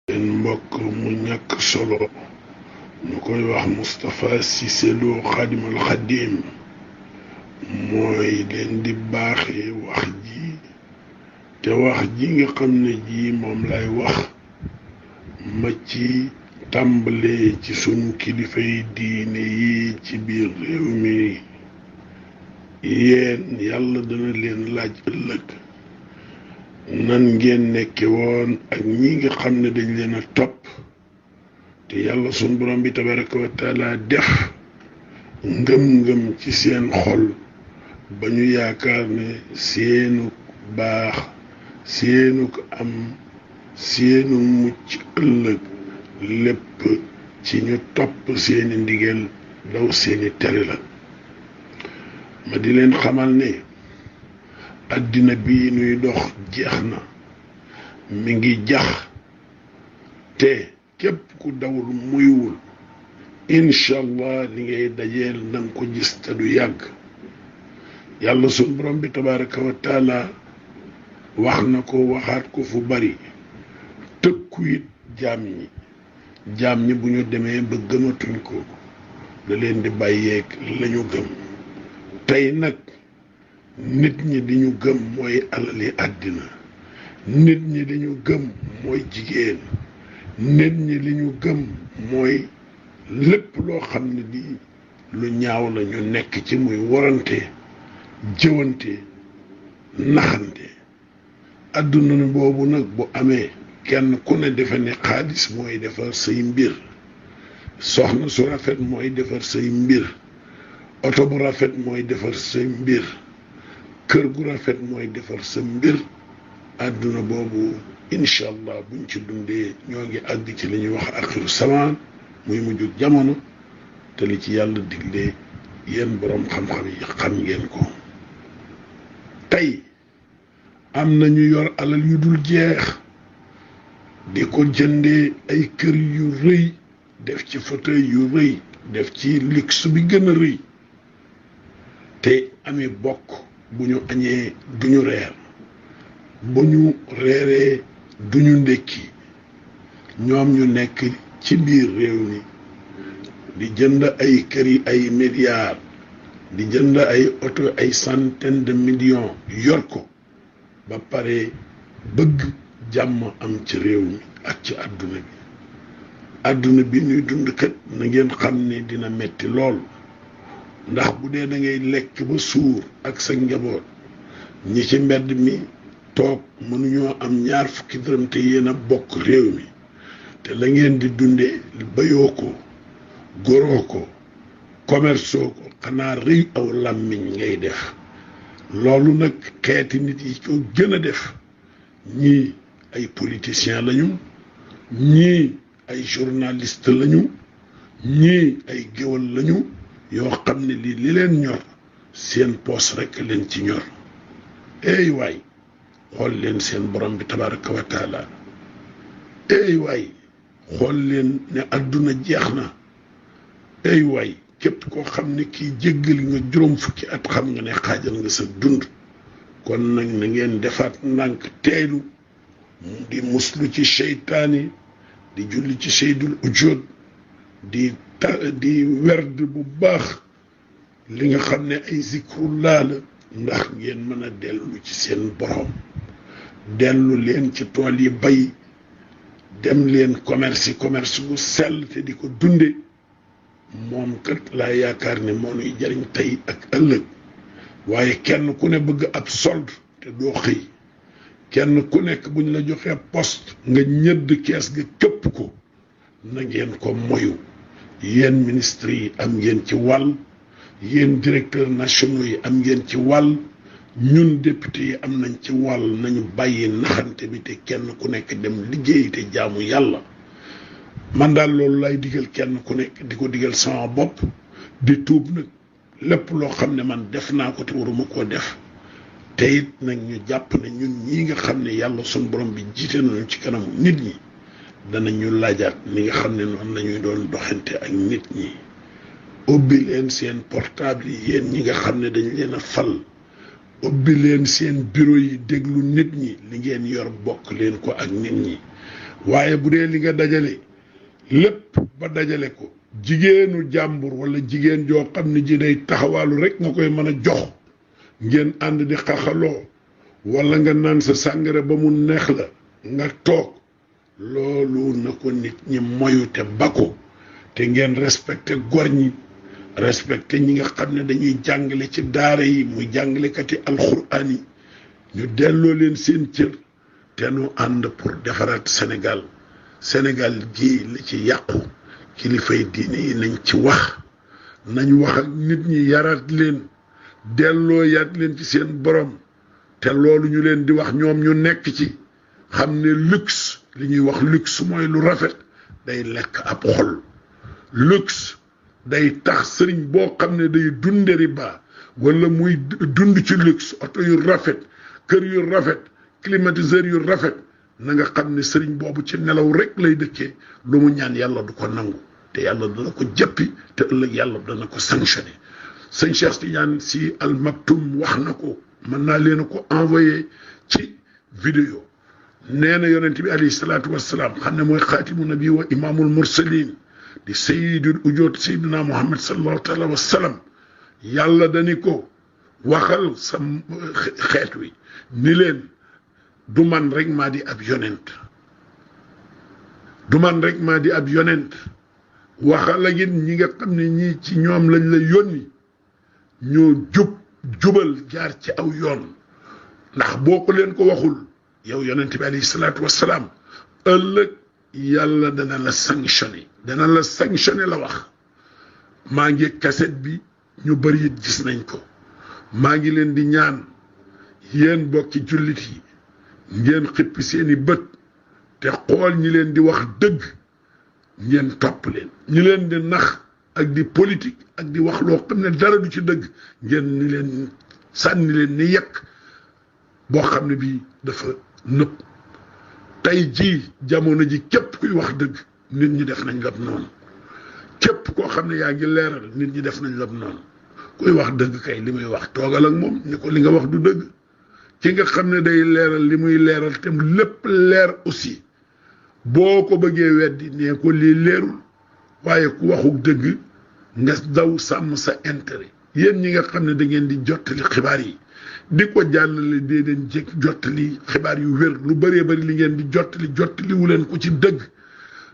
seen mbokk mu ñàkk solo ñu koy wax Moustapha Cissé Lo Xaadimal Xaadim mooy leen di baaxee wax ji te wax ji nga xam ne ji moom lay wax ma ci tàmbalee ci sunu kilifay diine yi ci biir réew mi yéen yàlla dana leen laaj ëllëg nan ngeen nekke woon ak ñi nga xam ne dañ leen a topp te yàlla sunu borom bi tabaraka wa taala def ngëm-ngëm ci seen xol ba ñu yaakaar ne seenu baax seenu ko am seenu mucc ëllëg lépp ci ñu topp seeni ndigal daw seeni tere la ma di leen xamal ne àddina bii nuy dox jeex na mi ngi jax te képp ku dawul muyuwul incha allah li ngay dajeel nanga ko gis te du yàgg yàlla sunu borom bi tabaraka wa taala wax na ko waxaat ko fu bari tëkku it jaam ñi bu ñu demee ba gëmatuñ ko da leen di bàyyeeg lañu gëm tey nag nit ñi di ñu gëm mooy alali àddina nit ñi di ñu gëm mooy jigéen nit ñi li ñu gëm mooy lépp loo xam ne di lu ñaaw la ñu nekk ci muy warante jëwante naxante àdduna boobu nag bu amee kenn ku ne defe ne xaalis mooy defar say mbir soxna su rafet mooy defar say mbir oto bu rafet mooy defar say mbir kër gu rafet mooy defar sa mbir àdduna boobu incha allah buñ ci dundee ñoo ngi àgg ci li ñuy wax axiru samaan muy mujj jamono te li ci yàlla diglee yéen boroom xam-xam yi xam ngeen ko tey am na ñu yor alal yu dul jeex di ko jëndee ay kër yu rëy def ci fauteuil yu rëy def ci luxe bi gën a rëy te ami bokk bu ñu añee duñu reer bu ñu reeree duñu ndékki ñoom ñu nekk ci biir réew mi di jënd ay kër yi ay milliards di jënd ay oto ay centaine de millions yor ko ba pare bëgg jàmm am ci réew mi ak ci àdduna bi ñuy dund kat na ngeen xam ne dina metti lool ndax bu dee da ngay lekk ba suur ak sa njaboot ñi ci mbedd mi toog mënuñoo am ñaar fukki dërëm te yéen a bokk réew mi te la ngeen di dunde bayoo ko goroo ko commerceoo ko xanaa rëy aw làmmiñ ngay def loolu nag xeeti nit yi ko gën a def ñii ay politiciens lañu ñii ay journaliste lañu ñii ay géwal lañu yoo xam ne li leen ñor seen poos rekk leen ci ñor eey waay xool leen seen borom bi tabaraka wa taala eey waay xool leen ne àdduna jeex na eey waay képp koo xam ne kii jéggali nga juróom fukki at xam nga ne xaajal nga sa dund kon nag na ngeen defaat ndànk teelu di muslu ci seytaani di julli ci seydul ujood di werd bu baax li nga xam ne ay zikrullah la ndax ngeen mën a dellu ci seen borom dellu leen ci tool yi bay dem leen commerce bu sell te di ko dunde moom kat laa yaakaar ne moo nuy jariñ tey ak ëllëg waaye kenn ku ne bëgg ab solde te doo xëy kenn ku nekk bu ñu la joxee poste nga ñëdd kees ga këpp ko na ngeen ko moyu yéen ministre yi am ngeen ci wàll yéen directeurs nationaux yi am ngeen ci wàll ñun député yi am nañ ci wàll nañu bàyyi naxante bi te kenn ku nekk dem liggéey te jaamu yàlla man daal loolu lay digal kenn ku nekk di ko digal sama bopp di tuub nag lépp loo xam ne man def naa ko te waruma koo def te it nag ñu jàpp ne ñun ñii nga xam ne yàlla sunu borom bi jiite nañu ci kanamu nit ñi danañu laajaat ni nga xam ne noonu lañuy doon doxante ak nit ñi ubbi leen seen portable yi yéen ñi nga xam ne dañ leen a fal ubbi leen seen bureau yi déglu nit ñi li ngeen yor bokk leen ko ak nit ñi waaye bu dee li nga dajale lépp ba dajale ko jigéenu jàmbur wala jigéen joo xam ne ji day taxawaalu rek nga koy mën a jox ngeen ànd di xaxaloo wala nga naan sa sàngara ba mu neex la nga toog loolu na ko nit ñi moyu te bako te ngeen respecté gor ñi respecté ñi nga xam ne dañuy jàngale ci daara yi muy jàngalekati alxuraan yi ñu delloo leen seen cër te nu ànd pour defaraat Sénégal gi li ci yàqu kilifay diine yi nañ ci wax nañ wax ak nit ñi yaraat leen delloo yaat leen ci seen borom te loolu ñu leen di wax ñoom ñu nekk ci xam ne luxe li ñuy wax luxe mooy lu rafet day lekk ab xol luxe day tax sëriñ boo xam ne day dunde riba wala muy dund ci luxe oto yu rafet kër yu rafet climatiseur yu rafet na nga xam ne sëriñ boobu ci nelaw rek lay dëkkee lu mu ñaan yàlla du ko nangu te yàlla dana ko jëppi te ëllëg yàlla dana ko sanctionné sëñ Cheikh Tidiane Sy Al Maktoum wax na ko mën naa leen a ko envoyé ci vidéo nee na yonent bi alayhi salaatu wassalaam xam ne mooy xaatimu nabi wa imaamul mursalin di sayyidul ujoot sayyidina Muhammad sallallahu taala wa sallam yàlla dani ko waxal sa xeet wi ni leen du man rek maa di ab yonent du man rek maa di ab yonent waxal ak ñi nga xam ne ñii ci ñoom lañ la yónni ñoo jubal jaar ci aw yoon ndax boo ko leen ko waxul yow yonent bi alayhi salaatu wassalaam ëllëg yàlla dana la sanctionné la wax maa ngi kaset bi ñu bari it gis nañ ko maa ngi leen di ñaan yéen bokki jullit yi ngeen xippi seeni bët te xool ñi leen di wax dëgg ngeen topp leen ñi leen di nax ak di politique ak di wax loo xam ne dara du ci dëgg ngeen ni leen sànni leen ni yekk boo xam ne bii dafa nëpp tey jii jamono ji képp kuy wax dëgg nit ñi def nañ lab noonu képp koo xam ne yaa ngi leeral nit ñi def nañ lab noonu kuy wax dëgg kay li muy wax toogal ak moom ni ko li nga wax du dëgg ki nga xam ne day leeral li muy leeral te lépp leer aussi boo ko bëggee weddi nee ko lii leerul waaye ku waxuk dëgg nga daw sàmm sa intérêt yéen ñi nga xam ne da ngeen di jottali xibaar yi di ko jàllale dee leen jëkk jottali xibaar yu wér lu bëree bëri li ngeen di jottali wu leen ko ci dëgg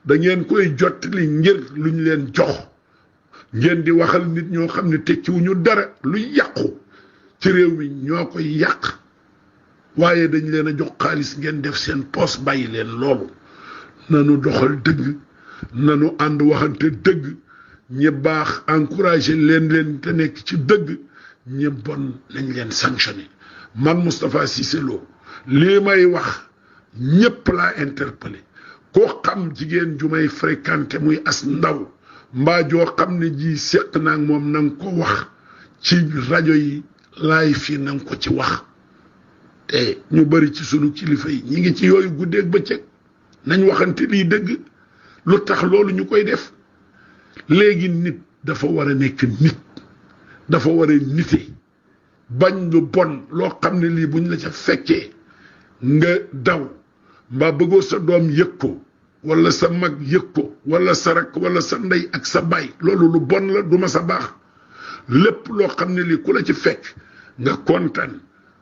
da ngeen koy jottali ngir lu ñu leen jox ngeen di waxal nit ñoo xam ne tekkiwuñu dara lu yàqu ci réew mi ñoo koy yàq waaye dañ leen a jox xaalis ngeen def seen poos bàyyi leen loolu nanu doxal dëgg nanu ànd waxante dëgg ñi baax encouragé leen te nekk ci dëgg ñi bon nañ leen sanctionné man Moustapha Cissé Lo lii may wax ñépp laa interpellé koo xam jigéen ju may fréquenté muy as ndaw mbaa joo xam ne ji séq naag moom na nga ko wax ci rajo yi laay fii na nga ko ci wax te ñu bari ci sunu kilifa yi ñi ngi ci yooyu guddeeg bëccëg nañ waxante lii dëgg lu tax loolu ñu koy def léegi nit dafa war a nekk nit dafa war a nite bañ lu bon loo xam ne lii buñ la ca fekkee nga daw mbaa bëggoo sa doom yëg ko wala sa mag yëg ko wala sa rakk wala sa ndey ak sa baay loolu lu bon la du ma sa baax lépp loo xam ne lii ku la ci fekk nga kontaan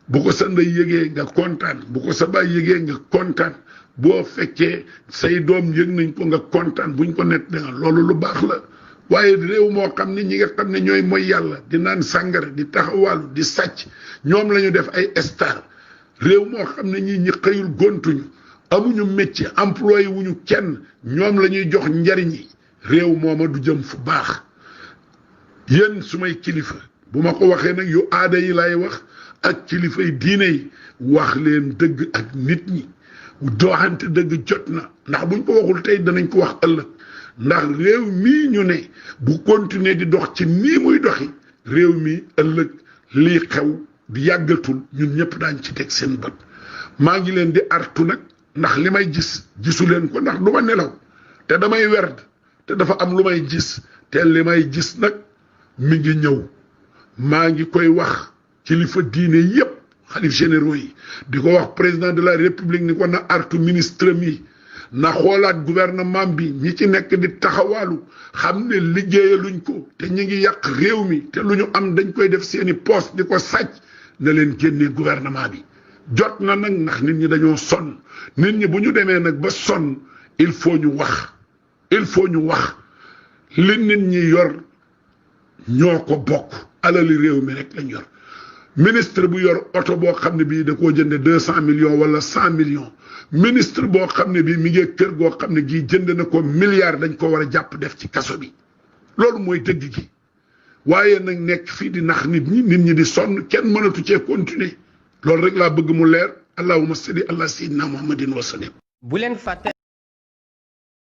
bu ko sa ndey yëgee nga kontaan bu ko sa baay yëgee nga kontaan boo fekkee say doom yëg nañ ko nga kontaan buñ ko net nga loolu lu baax la waaye réew moo xam ne ñi nga xam ne ñooy mooy yàlla di naan sàngara di taxawaalu di sàcc ñoom la ñu def ay star réew moo xam ne ñi xëyul gontuñu amuñu métier employé wuñu kenn ñoom la ñuy jox njariñ yi réew mooma du jëm fu baax yéen sumay kilifa bu ma ko waxee nag yu aada yi lay wax ak kilifay diine yi wax leen dëgg ak nit ñi doxante dëgg jot na ndax buñ ko waxul tey danañ ko wax ëllëg ndax réew mii ñu ne bu continuer di dox ci nii muy doxi réew mi ëllëg lii xew di yàggatul ñun ñëpp daañ ci teg seen bët maa ngi leen di artu nag ndax li may gis gisu leen ko ndax du ma nelaw te damay werd te dafa am lu may gis te li may gis nag mi ngi ñëw maa ngi koy wax kilifa diine yépp xalif généraux yi di ko wax président de la république ni ko na artu ministre mi na xoolaat gouvernement bi ñi ci nekk di taxawaalu xam ne liggéeyaluñ ko te ñi ngi yàq réew mi te lu ñu am dañ koy def seeni poste di ko sàcc na leen génnee gouvernement bi jot na nag ndax nit ñi dañoo sonn nit ñi bu ñu demee nag ba sonn il faut ñu wax li nit ñi yor ñoo ko bokk alali réew mi rek lañ yor ministre bu yor oto boo xam ne bii da koo jënde 200 millions wala 100 millions ministre boo xam ne bii mi ngi kër goo xam ne gii jënd na ko milliard dañ ko war a jàpp def ci kaso bi loolu mooy dëgg gi waaye nag nekk fii di nax nit ñi di sonn kenn mënatu cee continuer loolu rek laa bëgg mu leer allahumma salli ala sayyidina muhammadin wa sallim. bu leen fàtte